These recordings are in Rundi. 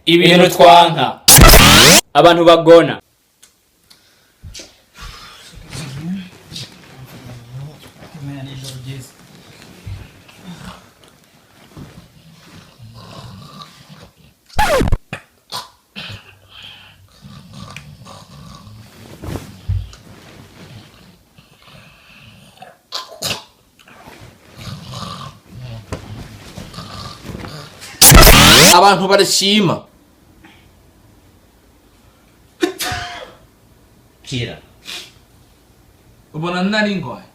Ibintu twanka. Abantu bagona. Abantu barashima. Kira. Ubona nari ngwaye.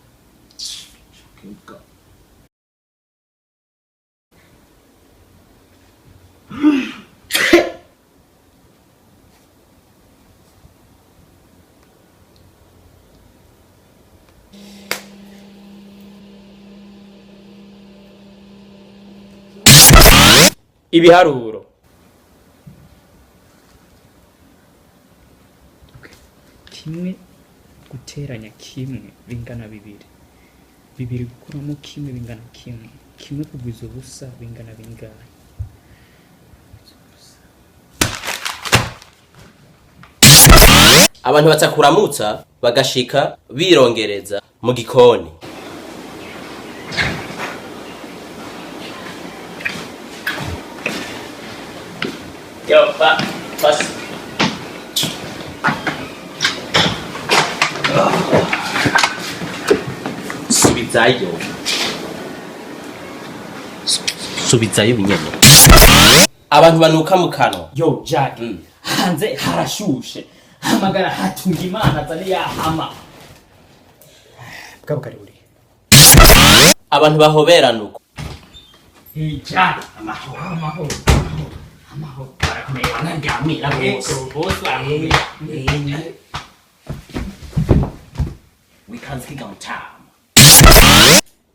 Ibiharuro. Kimwe guteranya kimwe bingana bibiri, bibiri gukuramo kimwe bingana kimwe, kimwe kugwiza ubusa bingana bingahe? Abantu batakuramutsa bagashika birongereza mu gikoni. Yo, pa, pas. Subizayo. Subizayo binyene. Abantu banuka mu kanwa. Yo, Jack. Hanze harashushe. Hamagara hatunga Imana azane yahama. Bwabo kari buri. Abantu bahoberana uko. Hey, Jack. Amahoro, amahoro. Amahoro. Barakomeye banaryamira bose. Bose barakomeye. Wikanze kiga mutama.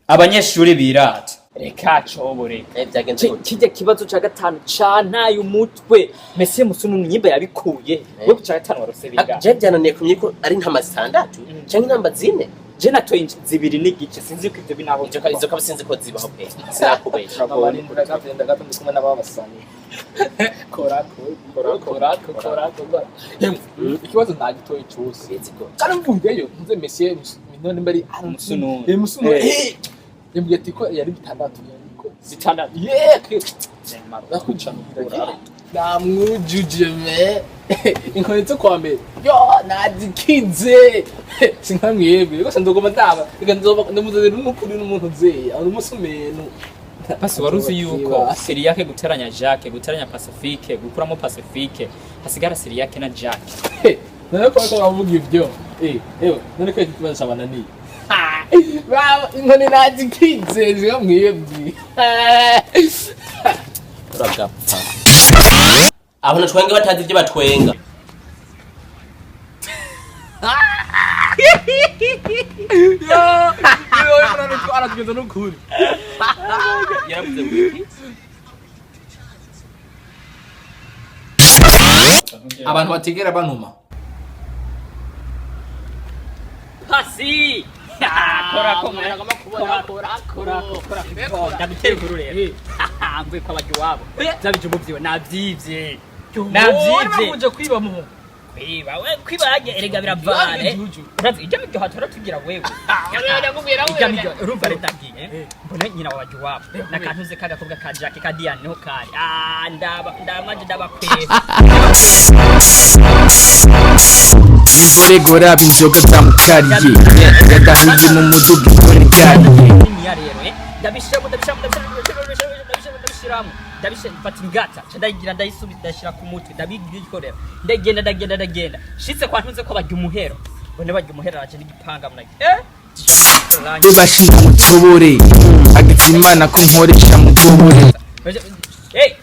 Abanyeshuri birata. Reka cobore. Eh, byagenze gute? Kijya kibazo ca gatanu cantaye umutwe. Mesiye Musununu nyimba yabikuye. Wewe ca gatanu warose bingahe? Je byananiye kumenya ko ari intama zitandatu canke intama zine. Je natoye 2.5, sinzi ko ivyo binaho. Izo kaba sinzi ko zibaho pe. Sinakubesha. Abarindira gato gato ndi kumwe n'ababasani. Korako, korako, korako, korako. Ikibazo ntagitoye cyose. Kandi mvuyeyo nze monsieur none mbari Musununu. Eh, Musununu. Eh. Eh. Yambwiye ati ko yari bitandatu yariko. Zitandatu. Yeah. Namwujuje me. Inkoni zo kwa mbere. Yo, nazikize. Sinka mwebwe. Rwose ndogoma ndaba. Reka nzoba ndamuzanira n'ukuri n'umuntu nzeye. Ari umusumeno. Pasi wari uzi yuko Siriyake guteranya Jacques guteranya Pacifique gukuramo Pacifique hasigara Siriyake na Jacques. None ko bariko bavuga ivyo. Eh, ewe, none ko iki kibazo cabananiye. Baba, inkoni nazikize ziga mwebwe. Uragapfa. Abantu twenga batazi ivyo batwenga. Yo, yo, aratugeza n'ukuri. Yaravuze ngo iki? Abantu batigera banuma. Pasi! Korako mwana, korako, korako, korako. Ndagutera inkuru rero. Mvuye kwa bajya iwabo. Bya bijumbu vyiwe navyivye. Navyivye. Uje kwiba muhungu. Kwiba, we kwiba yagiye erega biravane. Urazi ijya miryo hatora tugira wewe. Ijya miryo urumva rero ndagiye. Mbona nyina wa bajya iwabo. Nakantuze kagakobwa ka Jack ka Diane niho kari. Ah, ndaba ndamaje ndabakwera. Imvura igoraba inzoga zamukariye yadahuye mu muduga imvura igariye. Niniya rero ndabishiramo, ndabishiramo, ndabishiramo, ndabishiramo, ndabishiramo, ndabishiramo, ndabishira, mfata ingata nca ndayigira, ndayisubiza, ndayishira ku mutwe, ndabikorera, ndagenda, ndagenda, ndagenda, shitse kwa ntunze ko barya umuhero, bone barya umuhero araje n'igipanga munagi Bebashinga mutobore agize Imana ko nkoresha mugobore. Eh,